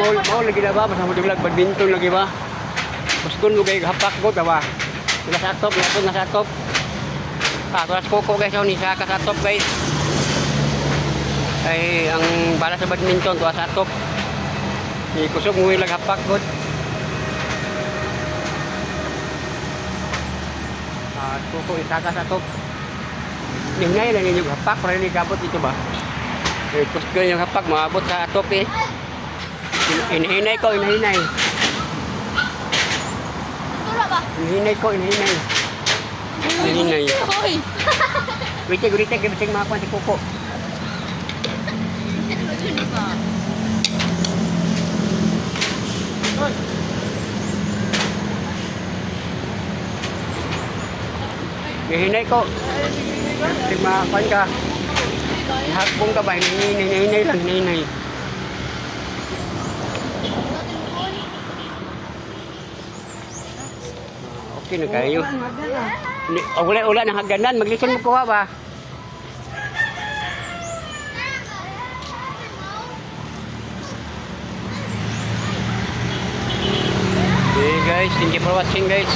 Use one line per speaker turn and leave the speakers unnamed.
Mao lagi na ba basta mo duglag badminton lagi ba. Basgon mo kay hapak ko ta ba. Nasa top, nasa nasa top. Ah, tulas kuko guys, oh, ni saka sa top guys. Ay ang bala sa badminton tuwa sa top. Ni kusog mo ilag hapak god. Ah, kuko isaka sa top. Nihinay lang ninyo hapak para ni gabot dito ba. Eh, kusog yung hapak maabot sa top eh. Inihinay ko, inihinay.
Tula ba?
Inihinay ko, inihinay. Inihinay.
Hoy.
Wait, wait, wait, mga kwan si Kuko. Inihinay ko. Sige, mga kwan ka. Ihakbong ka ba? Hinihinay, hinihinay lang, hinihinay. Ah, okay na kayo. Oh, wala, wala nang hagdanan. Maglison mo kuha ba? Okay guys, thank you for watching guys.